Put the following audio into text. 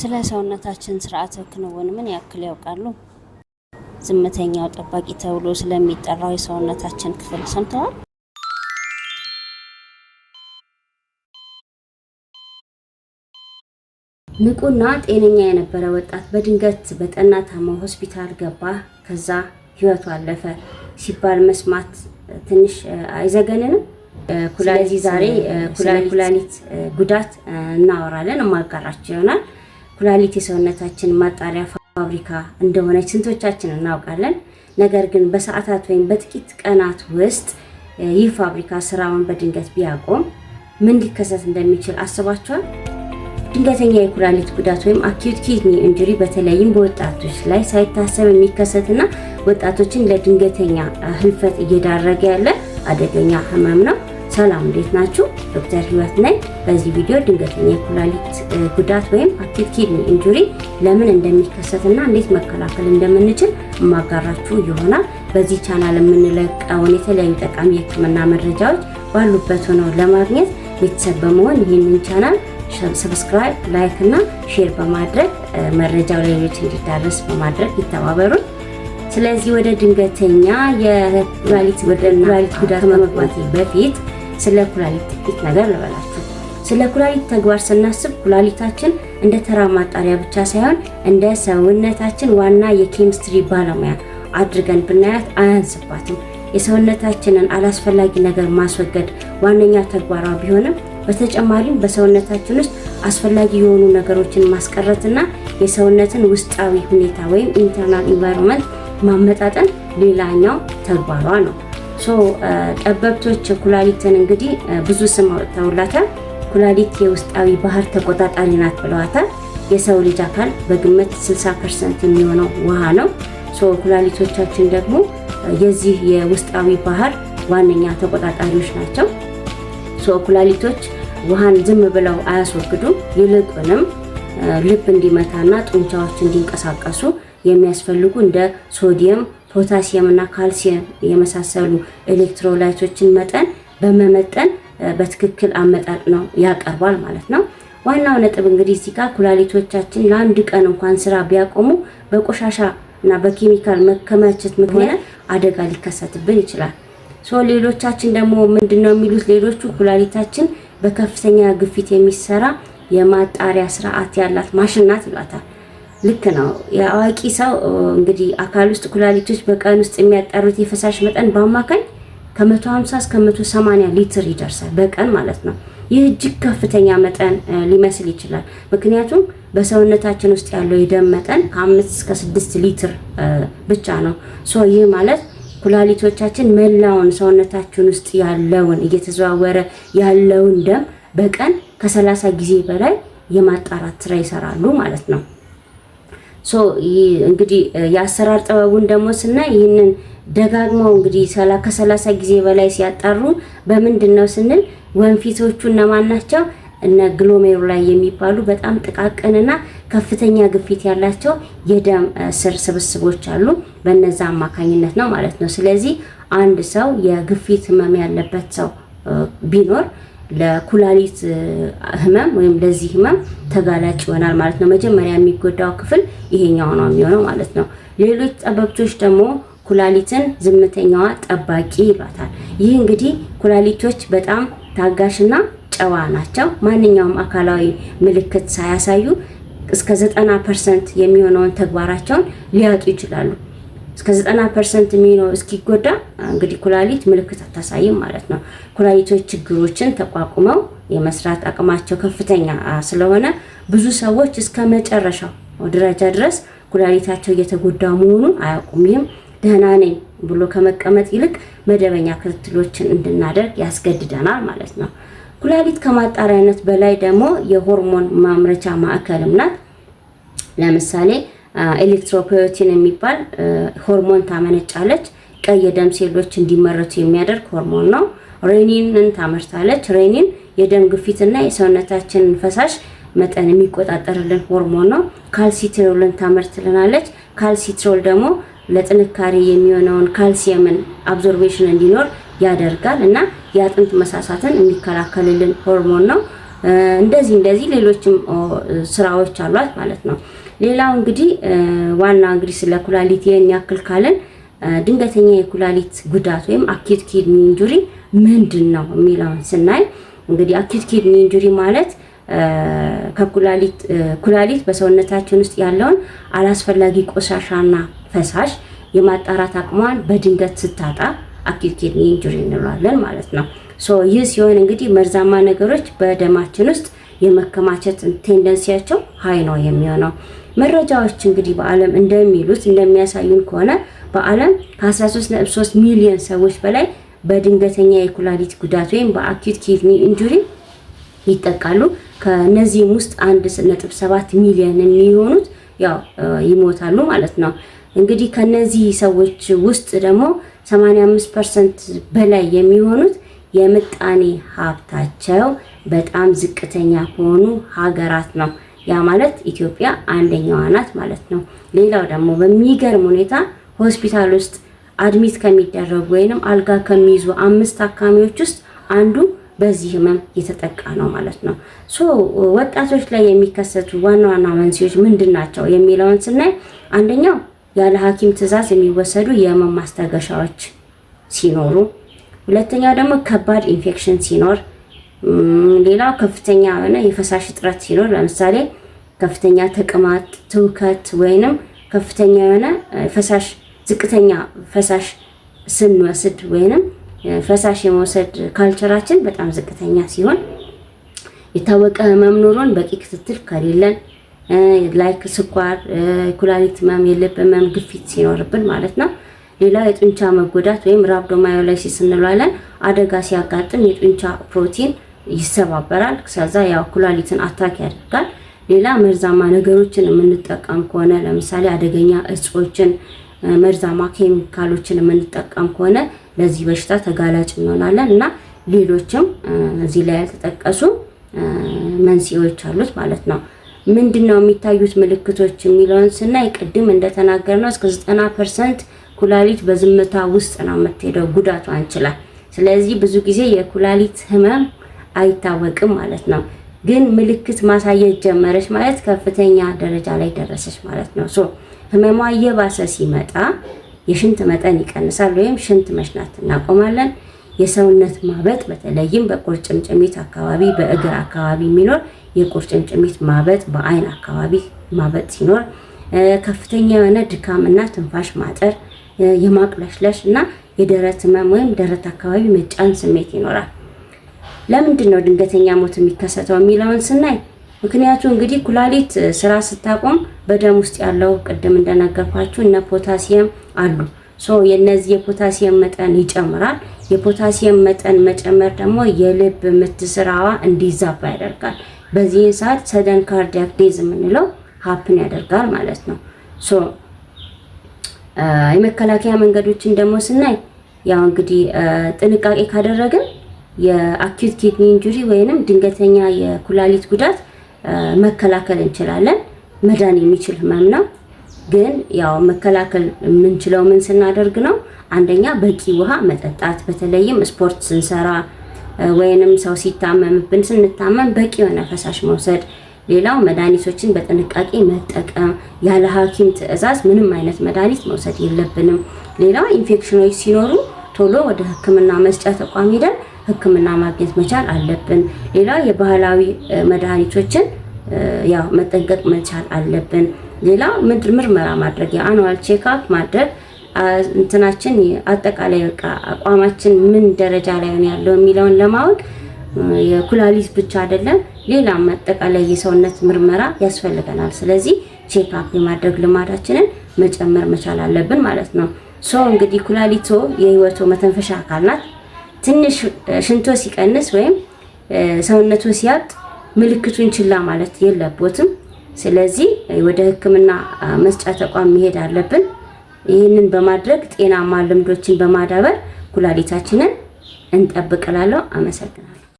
ስለ ሰውነታችን ስርዓተ ክንውን ምን ያክል ያውቃሉ? ዝምተኛው ጠባቂ ተብሎ ስለሚጠራው የሰውነታችን ክፍል ሰምተዋል? ንቁና ጤነኛ የነበረ ወጣት በድንገት በጠና ታሞ ሆስፒታል ገባ፣ ከዛ ህይወቱ አለፈ ሲባል መስማት ትንሽ አይዘገንንም? ስለዚህ ዛሬ ስለ ኩላሊት ጉዳት እናወራለን፣ የማጋራችሁ ይሆናል። ኩላሊት የሰውነታችን ማጣሪያ ፋብሪካ እንደሆነች ስንቶቻችን እናውቃለን? ነገር ግን በሰዓታት ወይም በጥቂት ቀናት ውስጥ ይህ ፋብሪካ ስራውን በድንገት ቢያቆም ምን ሊከሰት እንደሚችል አስባችኋል? ድንገተኛ የኩላሊት ጉዳት ወይም acute kidney injury በተለይም በወጣቶች ላይ ሳይታሰብ የሚከሰትና ወጣቶችን ለድንገተኛ ህልፈት እየዳረገ ያለ አደገኛ ህመም ነው። ሰላም፣ እንዴት ናችሁ? ዶክተር ህይወት ነኝ። በዚህ ቪዲዮ ድንገተኛ የኩላሊት ጉዳት ወይም acute kidney injury ለምን እንደሚከሰትና እንዴት መከላከል እንደምንችል የማጋራችሁ ይሆናል። በዚህ ቻናል የምንለቀውን የተለያዩ ጠቃሚ የህክምና መረጃዎች ባሉበት ሆነው ለማግኘት ቤተሰብ በመሆን ይህንን ቻናል subscribe፣ like እና share በማድረግ መረጃው ለሌሎች እንዲዳረስ በማድረግ ይተባበሩን። ስለዚህ ወደ ድንገተኛ የኩላሊት ጉዳት ከመግባቴ በፊት ስለ ኩላሊት ጥቂት ነገር ልበላችሁ። ስለ ኩላሊት ተግባር ስናስብ ኩላሊታችን እንደ ተራ ማጣሪያ ብቻ ሳይሆን እንደ ሰውነታችን ዋና የኬሚስትሪ ባለሙያ አድርገን ብናያት አያንስባትም። የሰውነታችንን አላስፈላጊ ነገር ማስወገድ ዋነኛ ተግባሯ ቢሆንም በተጨማሪም በሰውነታችን ውስጥ አስፈላጊ የሆኑ ነገሮችን ማስቀረትና የሰውነትን ውስጣዊ ሁኔታ ወይም internal environment ማመጣጠን ሌላኛው ተግባሯ ነው። So ጠበብቶች ኩላሊትን እንግዲህ ብዙ ስም አውጥተውላታል። ኩላሊት የውስጣዊ ባህር ተቆጣጣሪ ናት ብለዋታል። የሰው ልጅ አካል በግምት 60% የሚሆነው ውሃ ነው። So ኩላሊቶቻችን ደግሞ የዚህ የውስጣዊ ባህር ዋነኛ ተቆጣጣሪዎች ናቸው። So ኩላሊቶች ውሃን ዝም ብለው አያስወግዱም። ይልቁንም ልብ እንዲመታና ጡንቻዎች እንዲንቀሳቀሱ የሚያስፈልጉ እንደ ሶዲየም፣ ፖታሲየም እና ካልሲየም የመሳሰሉ electrolyte ኦችን መጠን በመመጠን በትክክል አመጣጥነው ያቀርባል ማለት ነው። ዋናው ነጥብ እንግዲህ እዚህ ጋር ኩላሊቶቻችን ለአንድ ቀን እንኳን ስራ ቢያቆሙ በቆሻሻ እና በኬሚካል መከማቸት ምክንያት አደጋ ሊከሰትብን ይችላል። So ሌሎቻችን ደግሞ ምንድነው የሚሉት፣ ሌሎቹ ኩላሊታችን በከፍተኛ ግፊት የሚሰራ የማጣሪያ ስርዓት ያላት ማሽን ናት ይሏታል። ልክ ነው። የአዋቂ ሰው እንግዲህ አካል ውስጥ ኩላሊቶች በቀን ውስጥ የሚያጣሩት የፈሳሽ መጠን በአማካኝ ከ150 እስከ 180 ሊትር ይደርሳል በቀን ማለት ነው። ይህ እጅግ ከፍተኛ መጠን ሊመስል ይችላል። ምክንያቱም በሰውነታችን ውስጥ ያለው የደም መጠን ከ5 እስከ 6 ሊትር ብቻ ነው። So ይህ ማለት ኩላሊቶቻችን መላውን ሰውነታችን ውስጥ ያለውን እየተዘዋወረ ያለውን ደም በቀን ከ30 ጊዜ በላይ የማጣራት ስራ ይሰራሉ ማለት ነው። So እንግዲህ የአሰራር ጥበቡን ደግሞ ስናይ ይህንን ደጋግመው እንግዲህ ከ30 ጊዜ በላይ ሲያጣሩ በምንድን ነው ስንል ወንፊቶቹ እነማን ናቸው? እነ glomeruli የሚባሉ በጣም ጥቃቅንና ከፍተኛ ግፊት ያላቸው የደም ስር ስብስቦች አሉ። በነዛ አማካኝነት ነው ማለት ነው። ስለዚህ አንድ ሰው የግፊት ህመም ያለበት ሰው ቢኖር ለኩላሊት ህመም ወይም ለዚህ ህመም ተጋላጭ ይሆናል ማለት ነው። መጀመሪያ የሚጎዳው ክፍል ይሄኛው ነው የሚሆነው ማለት ነው። ሌሎች ጠበብቶች ደግሞ ኩላሊትን ዝምተኛዋ ጠባቂ ይሏታል። ይህ እንግዲህ ኩላሊቶች በጣም ታጋሽና ጨዋ ናቸው። ማንኛውም አካላዊ ምልክት ሳያሳዩ እስከ 90% የሚሆነውን ተግባራቸውን ሊያጡ ይችላሉ። እስከ 90% የሚሆነው እስኪጎዳ እንግዲህ ኩላሊት ምልክት አታሳይም ማለት ነው። ኩላሊቶች ችግሮችን ተቋቁመው የመስራት አቅማቸው ከፍተኛ ስለሆነ ብዙ ሰዎች እስከ መጨረሻው ደረጃ ድረስ ኩላሊታቸው እየተጎዳ መሆኑን አያውቁም። ይህም ደህና ነኝ ብሎ ከመቀመጥ ይልቅ መደበኛ ክትትሎችን እንድናደርግ ያስገድደናል ማለት ነው። ኩላሊት ከማጣሪያነት በላይ ደግሞ የሆርሞን ማምረቻ ማዕከልም ናት። ለምሳሌ erythropoietin የሚባል ሆርሞን ታመነጫለች። ቀይ የደም ሴሎች እንዲመረቱ የሚያደርግ ሆርሞን ነው። Renin ን ታመርታለች። Renin የደም ግፊትና የሰውነታችንን ፈሳሽ መጠን የሚቆጣጠርልን ሆርሞን ነው። Calcitriol ን ታመርትልናለች። Calcitriol ደግሞ ለጥንካሬ የሚሆነውን ካልሲየምን absorption እንዲኖር ያደርጋል እና የአጥንት መሳሳትን የሚከላከልልን ሆርሞን ነው። እንደዚህ እንደዚህ ሌሎችም ስራዎች አሏት ማለት ነው። ሌላው እንግዲህ ዋና እንግዲህ ስለ ኩላሊት ይህን ያክል ካለን ድንገተኛ የኩላሊት ጉዳት ወይም acute kidney injury ምንድን ነው የሚለውን ስናይ፣ እንግዲህ acute kidney injury ማለት ከኩላሊት ኩላሊት በሰውነታችን ውስጥ ያለውን አላስፈላጊ ቆሻሻና ፈሳሽ የማጣራት አቅሟን በድንገት ስታጣ acute kidney injury እንለዋለን ማለት ነው። So ይህ ሲሆን እንግዲህ መርዛማ ነገሮች በደማችን ውስጥ የመከማቸት tendency ያቸው high ነው የሚሆነው። መረጃዎች እንግዲህ በዓለም እንደሚሉት፣ እንደሚያሳዩን ከሆነ በዓለም ከ13.3 ሚሊዮን ሰዎች በላይ በድንገተኛ የኩላሊት ጉዳት ወይም በ acute kidney injury ይጠቃሉ። ከነዚህም ውስጥ 1.7 ሚሊዮን የሚሆኑት ያው ይሞታሉ ማለት ነው። እንግዲህ ከነዚህ ሰዎች ውስጥ ደግሞ 85% በላይ የሚሆኑት የምጣኔ ሀብታቸው በጣም ዝቅተኛ ከሆኑ ሀገራት ነው። ያ ማለት ኢትዮጵያ አንደኛዋ ናት ማለት ነው። ሌላው ደግሞ በሚገርም ሁኔታ ሆስፒታል ውስጥ admit ከሚደረጉ ወይንም አልጋ ከሚይዙ አምስት ታካሚዎች ውስጥ አንዱ በዚህ ህመም የተጠቃ ነው ማለት ነው። So ወጣቶች ላይ የሚከሰቱ ዋና ዋና መንስኤዎች ምንድን ናቸው የሚለውን ስናይ፣ አንደኛው ያለ ሐኪም ትዕዛዝ የሚወሰዱ የህመም ማስታገሻዎች ሲኖሩ፣ ሁለተኛው ደግሞ ከባድ ኢንፌክሽን ሲኖር፣ ሌላው ከፍተኛ የሆነ የፈሳሽ እጥረት ሲኖር፣ ለምሳሌ ከፍተኛ ተቅማጥ፣ ትውከት ወይንም ከፍተኛ የሆነ ፈሳሽ፣ ዝቅተኛ ፈሳሽ ስንወስድ ወይንም ፈሳሽ የመውሰድ culture ኣችን በጣም ዝቅተኛ ሲሆን፣ የታወቀ ህመም ኖሮን በቂ ክትትል ከሌለን፣ like ስኳር፣ ኩላሊት ህመም፣ የልብ ህመም፣ ግፊት ሲኖርብን ማለት ነው። ሌላው የጡንቻ መጎዳት ወይም rhabdomyolysis እንለዋለን። አደጋ ሲያጋጥም የጡንቻ ፕሮቲን ይሰባበራል። ከዛ ያው ኩላሊትን attack ያደርጋል። ሌላ መርዛማ ነገሮችን የምንጠቀም ከሆነ፣ ለምሳሌ አደገኛ እጾችን፣ መርዛማ ኬሚካሎችን የምንጠቀም ከሆነ ለዚህ በሽታ ተጋላጭ እንሆናለን እና ሌሎችም እዚህ ላይ ያልተጠቀሱ መንስኤዎች አሉት ማለት ነው። ምንድን ነው የሚታዩት ምልክቶች የሚለውን ስናይ፣ ቅድም እንደተናገርነው እስከ 90% ኩላሊት በዝምታ ውስጥ ነው የምትሄደው ጉዳቷን ችላ። ስለዚህ ብዙ ጊዜ የኩላሊት ህመም አይታወቅም ማለት ነው። ግን ምልክት ማሳየት ጀመረች ማለት ከፍተኛ ደረጃ ላይ ደረሰች ማለት ነው። So ህመሟ እየባሰ ሲመጣ የሽንት መጠን ይቀንሳል ወይም ሽንት መሽናት እናቆማለን። የሰውነት ማበጥ፣ በተለይም በቁርጭምጭሚት አካባቢ፣ በእግር አካባቢ የሚኖር የቁርጭምጭሚት ማበጥ፣ በአይን አካባቢ ማበጥ ሲኖር፣ ከፍተኛ የሆነ ድካም እና ትንፋሽ ማጠር፣ የማቅለሽለሽ እና የደረት ህመም ወይም ደረት አካባቢ መጫን ስሜት ይኖራል። ለምንድን ነው ድንገተኛ ሞት የሚከሰተው የሚለውን ስናይ፣ ምክንያቱ እንግዲህ ኩላሊት ስራ ስታቆም በደም ውስጥ ያለው ቅድም እንደነገርኳችሁ እነ ፖታሲየም አሉ። So የነዚህ የፖታሲየም መጠን ይጨምራል። የፖታሲየም መጠን መጨመር ደግሞ የልብ ምት ስራዋ እንዲዛባ ያደርጋል። በዚህን ሰዓት sudden cardiac death የምንለው happen ያደርጋል ማለት ነው። So የመከላከያ መንገዶችን ደግሞ ስናይ፣ ያው እንግዲህ ጥንቃቄ ካደረግን የ acute kidney injury ወይንም ድንገተኛ የኩላሊት ጉዳት መከላከል እንችላለን። መዳን የሚችል ህመም ነው። ግን ያው መከላከል የምንችለው ምን ስናደርግ ነው? አንደኛ በቂ ውሃ መጠጣት፣ በተለይም ስፖርት ስንሰራ ወይንም ሰው ሲታመምብን፣ ስንታመም በቂ የሆነ ፈሳሽ መውሰድ። ሌላው መድኃኒቶችን በጥንቃቄ መጠቀም፣ ያለ ሐኪም ትዕዛዝ ምንም አይነት መድኃኒት መውሰድ የለብንም። ሌላው ኢንፌክሽኖች ሲኖሩ ቶሎ ወደ ሕክምና መስጫ ተቋም ሄደን ሕክምና ማግኘት መቻል አለብን። ሌላው የባህላዊ መድኃኒቶችን ያው መጠንቀቅ መቻል አለብን። ሌላው ምርመራ ማድረግ፣ የ annual checkup ማድረግ፣ እንትናችን አጠቃላይ በቃ አቋማችን ምን ደረጃ ላይ ነው ያለው የሚለውን ለማወቅ የኩላሊት ብቻ አይደለም፣ ሌላም አጠቃላይ የሰውነት ምርመራ ያስፈልገናል። ስለዚህ checkup የማድረግ ልማዳችንን መጨመር መቻል አለብን ማለት ነው። So እንግዲህ ኩላሊቶ የህይወቶ መተንፈሻ አካል ናት። ትንሽ ሽንቶ ሲቀንስ ወይም ሰውነቱ ሲያብጥ ምልክቱን ችላ ማለት የለቦትም። ስለዚህ ወደ ሕክምና መስጫ ተቋም መሄድ አለብን። ይህንን በማድረግ ጤናማ ልምዶችን በማዳበር ኩላሊታችንን እንጠብቅ እላለሁ። አመሰግናለሁ።